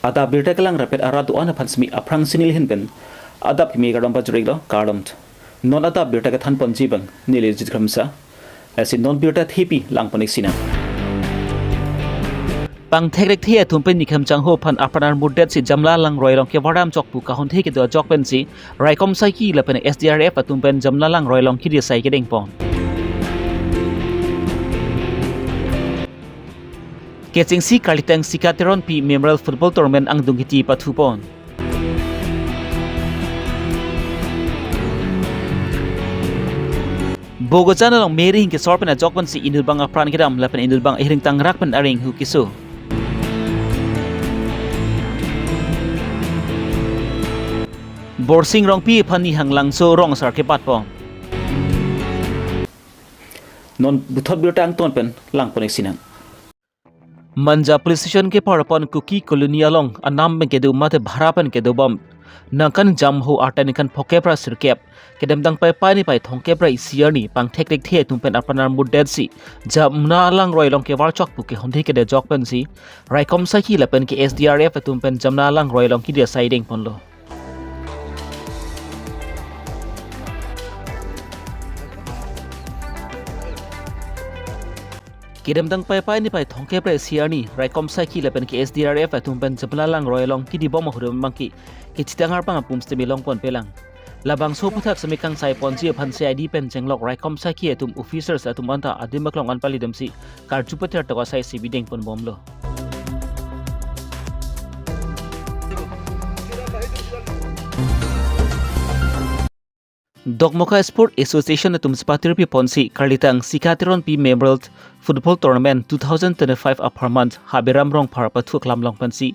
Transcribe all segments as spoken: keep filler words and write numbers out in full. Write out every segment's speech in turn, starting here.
Adap birta kelang rapet arat do-an aphan simi aphrang si neli ahin pen adap kimi kardom pajirlo, kardom. Non adap birta kethan ponji abang neli Jit Kramsa. Lasi non birta thepi lang pon-ik sinang. Pangthek rekthe atum pen nikham changho aphan apran armutdet si Jamna Langroi along kevardam chok pu kahon the kedo ajok pensi raikom saiki lapen S D R F atum pen Jamna Langroi along kiri asai kedeng pon. Kechengsi Karlitang Sika Teronpi Memorial Football Tournament angdung kiti pathu pon. Bokajan along Mary Hing kesor pen ajok pensi inut abang apran kedam lapen inut abang ahireng tangrak pen areng hu keso. Borsing Rongpi aphan Nihang Langso rong asar kepat pon. Non puthot birta angton pen lang pon-ik sinang. Manja Police Station kepar apon Kuki Colony along anam pen kedo mate bhara pen kedo bom nangkan Jamho arta ningkan phokep ra sirkep, kedamtang Paipai niphai thomkep ra isi arni pangthek rekthe atum pen apran armutdet si Jamna Langroi along kevar chok pu kehon the kedo ajok pensi raikom saiki lapen ke S D R F atum pen Jamna Langroi along kiri asai deng ponlo. Kedamtang Paipai niphai thomkep ra isi arni raikom saiki lapen ke S D R F atum pen Jamna Langroi along kidi bom ahut abang ke kechitang arpang apum sitame long pon pelang. Labangso aphuthak simi kangsai ponji aphan C I D pen chenglok raikom saiki atum officers atum anta adim aklong an palidamsi karju pathar tok asai si bideng pon bomlo. Dokmoka Sport Association atum si patirpi ponsi Karlitang Sika Teronpi Memorial Football Tournament two thousand twenty-five apharman Haberam Rongphar pathu aklam along pensi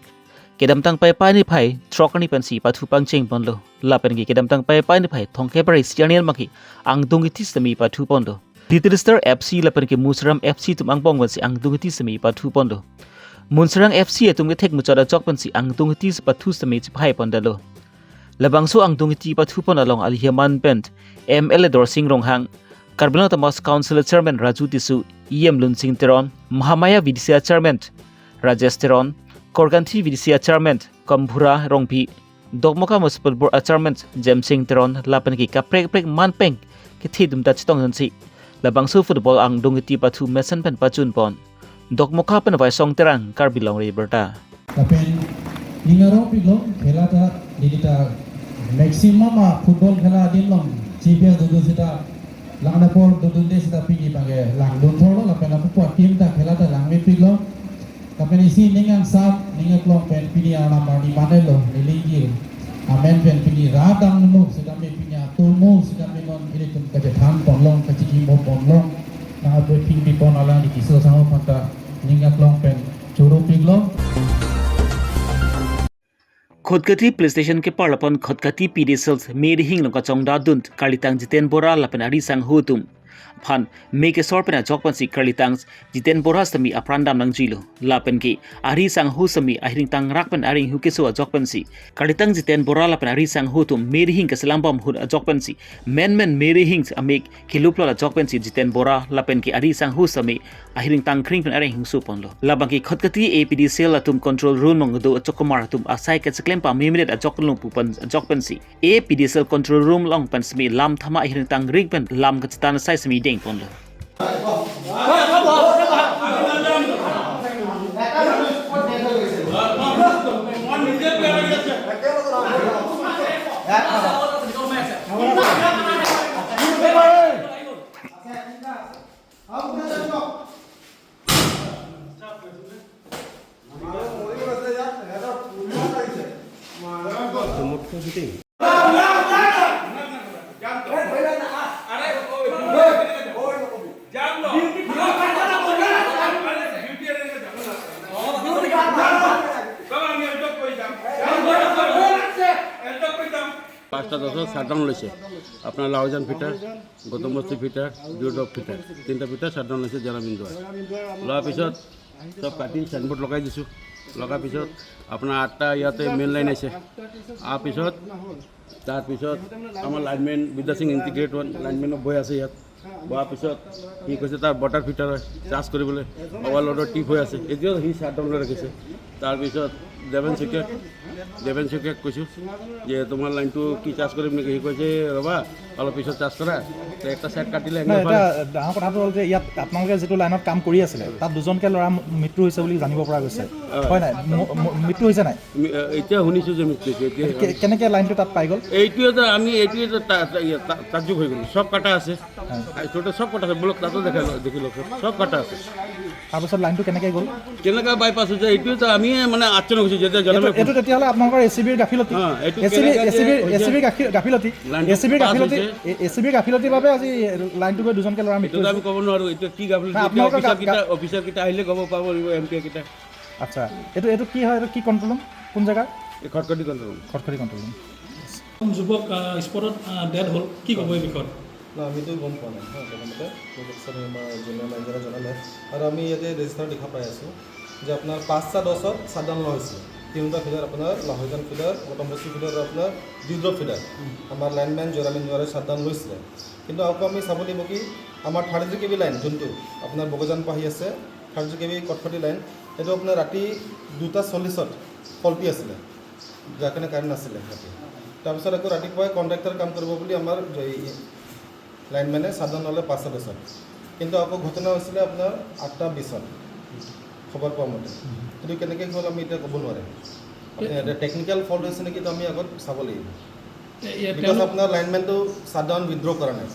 kedamtang Paipai niphai throk arni pensi pathu pangcheng ponlo. Lapen ke kedamtang Paipai niphai thomkep ra isi arni along ke angdung kiti sitame pathu ponlo. Little Star F C lapen ke Munsaram F C atum angbong pensi angdung kiti sitame pathu ponlo. Munsaram F C atum kethek muchot ajok pensi angdung kiti si pathu sitame chiphai pondetlo. Labangso angdung kiti pathu pon along alihiaman pen M L A Dorsing Ronghang, Karbi Anglong Autonomous Council Chairman Raju Tisso, E M Lunsing Teron, Mahamaya V D C Chairman Rajesh Teron, Korkanthi V D C Chairman Kombura Rongpi, Dokmoka Municipal Board Chairman Jemsing Teron lapen ke kaprek kaprek manpeng kethe atum ta chetong dunsi labangso football angdung kiti pathu mesen pen pachun pon. Dokmoka pen Vaisong Terang, Karbi Longri Abirta. Lapen ning arong piklo khela ta neli ta maximum a football khela adim along G P S dodun seta lang apor dodunde seta pini abang ke langdun thorlo lapen lapu puat team ta khela ta langme piklo. Lapen isi ning angsam ning aklong pen pini arnam arni manelo neli gil. Amen pen pini rat angno sitame pini atomo sitame non ilitum kachethan ponlong kachiki mo ponlong nang ape ping pipon alang di kiso sango phanta ning aklong pen choro piklo. Khatkhati Police Station kepar apon Khatkhati P D Cell Mary Hing along kachongdadun Karlitang Jiten Bora lapen ari sangho atum aphan me kesor pen ajok pensi Karlitang Jiten Bora sitame apran dam nangjilo. Lapen ke ari sangho sitame ahireng tangrak pen areng hu keso ajok pensi Karlitang Jiten Bora lapen ari sangho atum Mary Hing keselam bom ahut ajok pensi menmen Mary Hing amek kilup lo ajok pensi Jiten Bora lapen ke ari sangho sitame ahireng tangkring pen areng hingsu ponlo. Labang ke Khatkhati A P D Cell atum control room along do achokomar atum asai kecheklem pamemret ajok longpu pen ajok pensi A P D Cell control room along pen simi lam thama ahireng tangring pen lam kachethan asai simi deng ponlo. পাঁচটা দশত শ্বাটডাউন লৈছে। আপোনাৰ লাহজান ফিটাৰ, গৌতম বস্তি ফিটাৰ, দুৰ্লভ ফিটাৰ, তিনিটা fitter shutdown লৈছে জেলা বিন্দুৱাত। লোৱাৰ পিছত চব কাটি চাইনবোৰ্ড লগাই দিছোঁ। লগাৰ পিছত আপোনাৰ আঠটা ইয়াতে মেইন লাইন আছে। অহাৰ পিছত, তাৰপিছত আমাৰ লাইনমেন বিদ্যা সিং ইণ্টিগ্ৰেট ওৱান লাইনমেনো বহি আছে ইয়াত। বহাৰ পিছত সি কৈছে তাৰ ৱাটাৰ ফিটাৰ হয়, চাৰ্জ কৰিবলৈ অভাৰলোডৰ টিপ হৈ আছে। এতিয়াও সি শ্বাটডাউন লৈ ৰাখিছে। তাৰপিছত দেৱেন শইকীয়াক, দেৱেন শইকীয়াক কৈছোঁ যে, "তোমাৰ লাইনটো কি চাৰ্জ কৰিম নেকি?" সি কৈছে, "ৰ'বা, অলপ পিছত চাৰ্জ কৰা।" তো একটা চাইড কাটিলে, নাই, এটা ডাঙৰ কথাটো হ'ল যে ইয়াত আপোনালোকে যিটো লাইনত কাম কৰি আছিলে, তাত দুজনকে ল'ৰা মৃত্যু হৈছে বুলি জানিব পৰা গৈছে। হয়। হয় নাই? ম-, ম-, মৃত্যু হৈছে নাই? মি-, এতিয়া শুনিছোঁ যে মৃত্যু হৈছে। এতিয়া কে-, কেনেকে লাইনটো তাত পাই গ'ল? এইটো এটা, আমি এইটো এটা তা-, তা-, ইয়ে, তা-, তাজ্জুব হৈ গ'লো। চব কাটা আছে। হয়। এইটো এটা চব কাটা আছে। ব্লক তাতো দেখাই লওক, দেখি লওক, চব কাটা আছে। তাৰপিছত লাইনটো কেনেকে গ'ল? কেনেকা বাইপাছ হৈছে, এইটোতো আমি মানে আচৰিত হৈছোঁ, যেতিয়া এইটো, জনাব এইটো তেতিয়াহ'লে আপোনালোকৰ এ চি বিৰ গাফিলতি। হা, এইটো এ চি বি, কেনেকা যে এ চি বিৰ, এ চি বিৰ গাফি-, গাফিলতি। লাইনটো এ চি বিৰ পাছ গাফিলতি, হৈছে। এ-, এ চি বিৰ গাফিলতিৰ বাবে আজি লাইনটো গৈ দুজনকে ল'ৰা মৃত্যু হৈছে। এইটোতো আমি ক'ব নোৱাৰোঁ, এইটো কি গাফিলতি, না, এতিয়া আপোনালোকৰ গা-, অফিচাৰকেইটা, গা- অফিচাৰকেইটা আহিলে গ'ব পাৰিব, এম পি কেইটা। আচ্ছা, এইটো, এইটো কি হয়? এইটো কি কণ্ট্ৰল ৰুম? কোন জেগা? এই খটখটি কণ্ট্ৰল ৰুম। খটখটি কণ্ট্ৰল ৰুম। যুৱক, আহ, স্পটত, আহ, ডেড হ'ল। কি ক'ব এই বিষয়ত? না, আমিতো গম পোৱা নাই, হা, প্ৰথমতে। ঠিক আছে, আমি আমাৰ জেনেৰেল মেনেজাৰে জনালে। আৰু আমি ইয়াতে ৰেজিষ্টাৰ দেখা পাই আছোঁ যে আপোনাৰ পাঁচটা দহত শ্বাটডাউন লোৱা হৈছিলে। তিনিটা ফিডাৰ আপোনাৰ লাহৈজান ফিডাৰ, বটমবস্তি ফিডাৰ আৰু আপোনাৰ ডিউড্ৰপ ফিডাৰ। আমাৰ লাইনমেন জয়ৰাম ইন্দুৱাৰে শ্বাটডাউন লৈছিলে। কিন্তু আকৌ আমি চাব লাগিব কি, আমাৰ thirty three K V line যোনটো আপোনাৰ বগৈজান পৰা আহি আছে, থাৰ্টি থ্ৰী কে ভি কটকটি লাইন, এইটো আপোনাৰ ৰাতি দুটা চল্লিছত ফল্টি আছিলে, যাৰ কাৰণে কাৰেণ্ট নাছিলে ৰাতি। তাৰপিছত আকৌ ৰাতিপুৱাই কণ্ট্ৰেক্টৰ কাম কৰিব বুলি আমাৰ এই লাইনমেনে শ্বাটডাউন ল'লে পাঁচটা দহত। কিন্তু আকৌ ঘটনা হৈছিলে আপোনাৰ আঠটা বিছত, খবৰ পোৱা মতে। সেইটো কেনেকৈ হ'ল আমি এতিয়া ক'ব নোৱাৰিম। আপুনি এতিয়া টেকনিকেল ফল্ট হৈছে নেকি, তো আমি আগত চাব লাগিব। এ, এ, বিকজ তেওঁলোক আপোনাৰ লাইনমেনটো শ্বাটডাউন উইথড্ৰ কৰা নাই।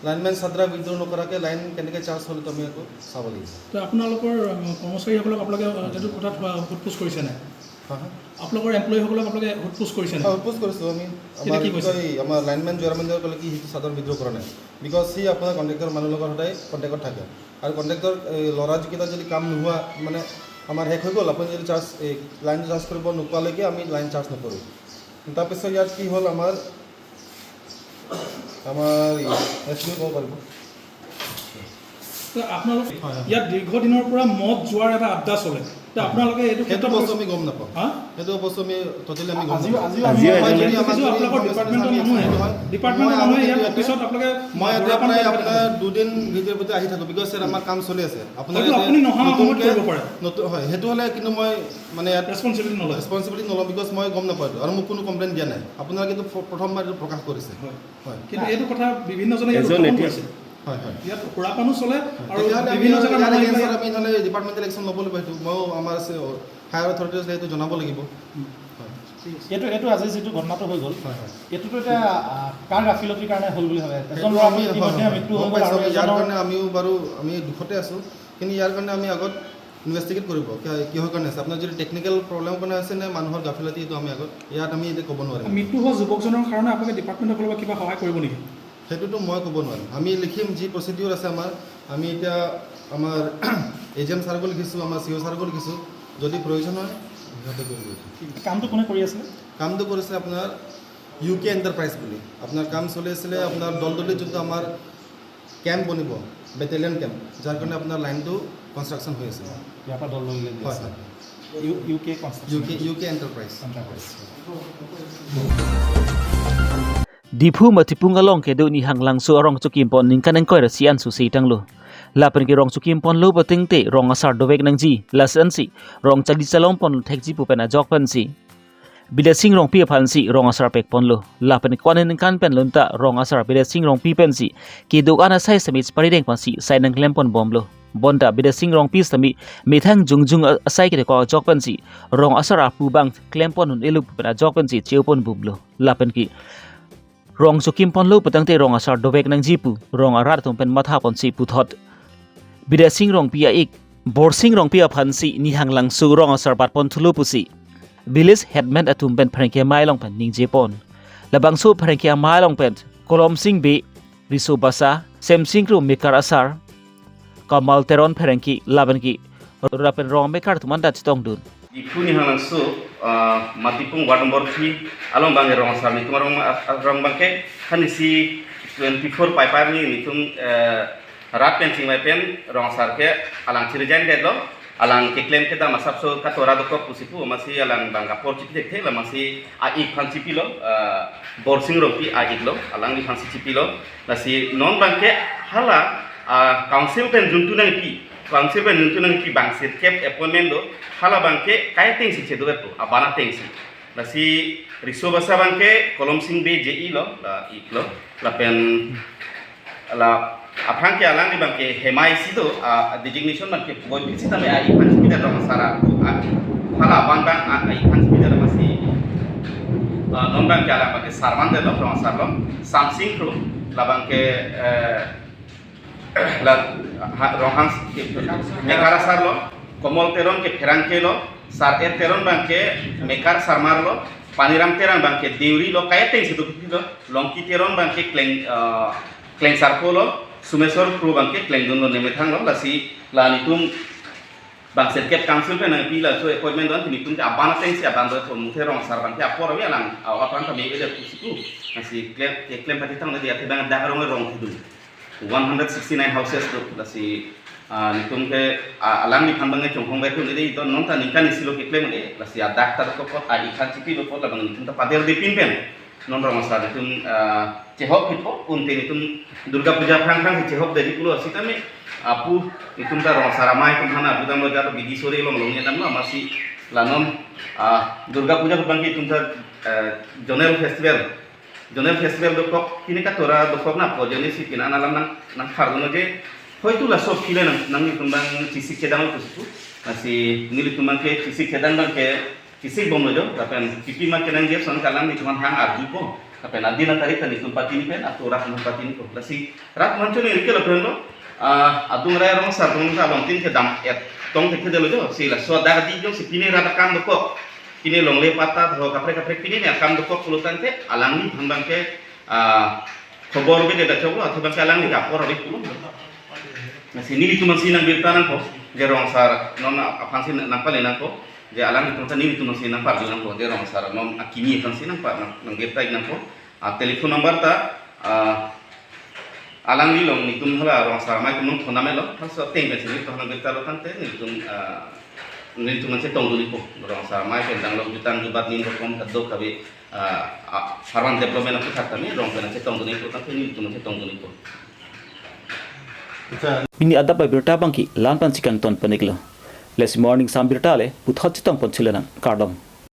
লাইনমেন শ্বাটডাউন উইথড্ৰ নকৰাকৈ লাইন কেনেকৈ চাৰ্জ হ'ল, তো আমি আকৌ চাব লাগিব। তো আপোনালোকৰ, উম, কৰ্মচাৰীসকলক আপোনালোকে, আহ, এইটো কথাত, আহ, সোধ পোছ কৰিছে নাই? হা, হা? আপোনালোকৰ এমপ্লয়ীসকলক আপোনালোকে সোধ পোছ কৰিছে নাই? হয়, সোধ পোছ কৰিছোঁ আমি। তেতিয়া আমাৰ কি কি কৈছে? কয়, আমাৰ লাইনমেন জয়ৰাম ইন্দুৱাৰে ক'লে কি সেইটো শ্বাটডাউন উইথড্ৰ কৰা নাই, বিকজ সি আপোনাৰ কণ্ট্ৰেক্টৰ মানুহৰ লগত সদায় কণ্টেক্টত থাকে। আৰু কণ্ট্ৰেক্টৰ, এই, ল'ৰা যিকেইটা যদি কাম নোহোৱা, মানে, আমাৰ শেষ হৈ গ'ল, আপুনি যদি চাৰ্জ, এই, লাইন চাৰ্জ কৰিব নোপোৱালৈকে আমি লাইন চাৰ্জ নকৰোঁ। তাৰপিছত ইয়াত কি হ'ল, আমাৰ, আমাৰ এছ ডিও ক'ব পাৰিব। তো আপোনালোক হয়, হয়। ইয়াত দীৰ্ঘদিনৰ পৰা মদ যোৱাৰ এটা আড্ডা চলে। তো আপোনালোকে এইটো সেইটো ক্ষেত্ৰত বস্তু আমি গম নাপাওঁ। হা? সেইটো বস্তু আমি ট'টেলি আমি গম আজিও, নাপাওঁ। আজিও আজিও আমি আজিও মই যদি আজিও আমাক দেখিছোঁ যদি আপোনালোকৰ ইনফৰমেশ্যন ডিপাৰ্টমেণ্টৰ আমি মানুহে, হয়, ডিপাৰ্টমেণ্টৰ মই মানুহে ইয়াত আগতে অফিচত আপোনালোকে মই ইয়াতে সুৰাপান প্ৰায় কৰি থাকে। আপোনাৰ দুদিন ভিতৰে ভিতৰে আহি থাকোঁ, বিকজ ছাৰ আমাৰ কাম চলি আছে। আপোনাৰ হয়তো ইয়াতে আপুনি নহা সময়ত নতুনকে কৰিব পাৰে। নতুন, হয়, সেইটো হ'লে কিন্তু মই মানে ইয়াত ৰেছপনচিবিলিটি নলয়। ৰেছপনচিবিলিটি নলওঁ, বিকজ মই গম নাপাওঁ এইটো। আৰু মোক কোনো কমপ্লেইন দিয়া নাই। আপোনালোকে এইটো প্ৰ-, প্ৰথমবাৰ এইটো প্ৰকাশ কৰিছে। হয়। হয়। কিন্তু এইটো কথা বিভিন্নজনে ইয়াত এজন উত্থাপন এতিয়া কৰিছে। হয়, হয়। ইয়াত সুৰাপানো চলে হয়, আৰু তেতিয়াহ'লে আমি বিভিন্ন জেগাত ইয়াৰ মানুহে এগেইনষ্টত আমি নহ'লে ডিপাৰ্টমেণ্টেল একশ্যন ল'ব লাগিব। সেইটো ময়ো আমাৰ আছে, হায়াৰ অথৰিটিজলৈ এইটো জনাব লাগিব। উম। হয়। ঠিক আছে। এইটো, এইটো আজি যিটো ঘটনাটো হৈ গ'ল, হয়, হয়। এইটোতো এতিয়া, আহ, কাৰ গাফিলতিৰ কাৰণে হ'ল বুলি ভাবে? এজন সেইটো ল'ৰা আমি, হয়, ইতিমধ্যে হয়, হয়। মৃত্যু গম হৈ গ'ল পাইছোঁ। আৰু ইয়াৰ এজনৰ কাৰণে আমিও বাৰু আমি দুখতে আছোঁ, কিন্তু ইয়াৰ কাৰণে আমি আগত ইনভেষ্টিগেট কৰিব, কিয়, কিহৰ কাৰণে আছে। আপোনাৰ যদি টেকনিকেল প্ৰব্লেমৰ কাৰণে আছে নে মানুহৰ গাফিলতি, এইটো আমি আগত, ইয়াত আমি এতিয়া ক'ব নোৱাৰিম। মৃত্যু হোৱা যুৱকজনৰ কাৰণে আপোনালোকে ডিপাৰ্টমেণ্টৰ ফালৰ পৰা কিবা সহায় কৰিব নেকি? সেইটোতো মই ক'ব নোৱাৰিম। আমি লিখিম, যি প্ৰচিডিউৰ আছে আমাৰ, আমি এতিয়া আমাৰ এ জি এম ছাৰকো লিখিছোঁ, আমাৰ চি অ' ছাৰকো লিখিছোঁ, যদি প্ৰয়োজন হয়, সিহঁতে কৰিব। কামটো কোনে কৰি আছিলে? কামটো কৰিছে আপোনাৰ ইউ কে এণ্টাৰপ্ৰাইজ বুলি। আপোনাৰ কাম চলি আছিলে, আপোনাৰ দলদলিত যোনটো আমাৰ কেম্প বনিব, বেটেলিয়ন কেম্প, যাৰ কাৰণে আপোনাৰ লাইনটো কনষ্ট্ৰাকশ্যন হৈ আছে। ইয়াৰ পৰা দলদলিলৈ দি হয়, আছে। হয়। U, U K construction. U K, U K enterprise. Enterprise. Diphu Matipung along kedo Nihang Langso arong chokimpon ningkan ingkoi ra isi an susi tanglo. Lapen ke rong chokimponlo patengte rong asar dovek nangji, lason si rong chali chalongpon thekji pu pen ajok pensi Bidya Sing Rongpi aphansi rong asar pekponlo. Lapen ko-an aningkan pen lunta rong asar Bidya Sing Rongpi pensi kedo-an asai sitame chepari deng ponsi sai nangklempon bomlo. Bonta Bidya Sing Rongpi sitame methang jongjong a-, asai kedo ko ajok pensi rong asar apu bang klempon un-elo pen ajok pensi cheopon bomlo. Lapen ke rong chokimponlo patengte rong asar dovek nangji pu rong arat atum pen mathaponsi puthot. Bidya Sing Rongpi a-ik Borsing Rongpi aphansi Nihang Langso rong asar batpon thulo pusi village headman atum pen pherangke amei along pen ningjepon. Labangso pherangke amei along pen Kolom Sing Bey, Riso Basa, Semsing Kro Mekar asar, Kamal Teron pherangke lapen ke rapen rong mekar atum anta chetongdun. Diphu Nihang Langso, ah, Matipung ward number three along bangke rong asar nelitum arong, ah, arong bangke, khan isi twenty-four paipai arni nelitum, eh, rat pen chingvai pen rong asar ke alang chi-resign detlo, alang keklem kedam asapso katora dokok pusi pu, amatsi alang bang apor chipi thekthe, amatsi a-ik aphan chipilo, ah, Borsing Rongpi a-iklo, alangli aphansi chipilo, lasi non bangke hala, ah, council pen juntu nangpi, Council pen nelitum nangpi bang sirkep appointment do, hala abangke kaiteng si chedover to, aban ateng si. Lasi riso basa abangke Kolom Sing Bey J E lo, la ik lo, lapen la aphrang ke alangli abangke hemai si do, a, designation abangke pugoi pisi tame a-ik aphan chipi det rong asar a, a, hala aban abang a, a-ik aphan chipi det amatsi, a, non abangke alang abangke Sarman det lo, rong asar lo, Samsing Kro, labangke, eh, la, ha, Ronghang, Mekar asar lo, Komol Teron ke Pherangke lo, Sar-et Teron abangke Mekar Sarmar lo, Paniram Terang abangke Deuri lo, kaiteng si do lo, Longki Teron abangke Kleng, eh, Klengsarpo lo, Sumeswar Kro abangke Klengdun lo, nemethang lo, lasi la nelitum bang sirkep council pen nangpi laso appointment do-an, nelitum ke aban ateng si aban do-an, to muthe rong asar abangke apor ave alang, a, aphan kami ede pusi ku. Lasi klem, keklem pati tang nadi athe bang dak rong rong hidu. One hundred sixty-nine houses do, lasi, a, nelitum ke, a, alangliphan abangke chongkong bai tu nidi, to non ta ningkan isi lo keklem de, lasi adak ta dokok, a-ik aphan chipi dokok, labang nelitum ta pader dipin pen. Non rong asar nelitum, ah, chehok phitpo, unte nelitum Durga Puja aphrang aphrang si chehok deri pulo sitame, apu nelitum ta rong asar amei atum aphan arjudam lo, jat bidi sore long long yadam lo, amatsi la non, ah, Durga Puja abangke nelitum ta, eh, zonal festival, zonal festival dokok, pine katora dokok na po, joni si pine alam nang, nangphar dun lo je, hoitu laso aphi le nang, nanglitum abang chesik chedang lo pusi ku, lasi nelitum abangke chesik chedang abangke chesik bom lo jo, lapen pipi ma kenangji ason ke alanglitum aphan hang arjupo. Lapen adin atarik ta nelitum patini pen, ato rat aphan patinipo. Lasi rat aphan choningri ke lapen lo, ah, adung rai rong asar atum ta along tin kedam et tong thekthe det lo jo. Si laso adak adi jongsi pine rat akam dokok, pine longle patta ho kaprek kaprek pine ne akam dokok pulo tangte, alangliphan abangke, ah, khobor bede dachok lo, athe abangke alangli ke apor ave pulo. Lasi nelitum aphansi nangbirta nangpo, je rong asar non aphansi nangpale nangpo, je alanglitum ta nelitum aphansi nangparju nangpo, je rong asar non akimi aphansi nangpa, nang, nangbirta ik nangpo. A telephone number ta, ah, alangli along nelitum hala rong asar amei atum along thondam et lo, halaso ateng pensi nelitum nangbirta lo tangte nelitum, ah, nelitum aphansi tongdun ikpo, rong asar amei pen danglo jutang jubat nin rokom kadokave, ah, ah, urban development aputhak tame rong pen aphansi tongdun ikpo, tangte nelitum aphansi tongdun ikpo. Pini adap abirta abangke la-an pensi kangton pon ik lo. Lasi Morning Sam birta le puthot chetong pon thulo nang, kardom.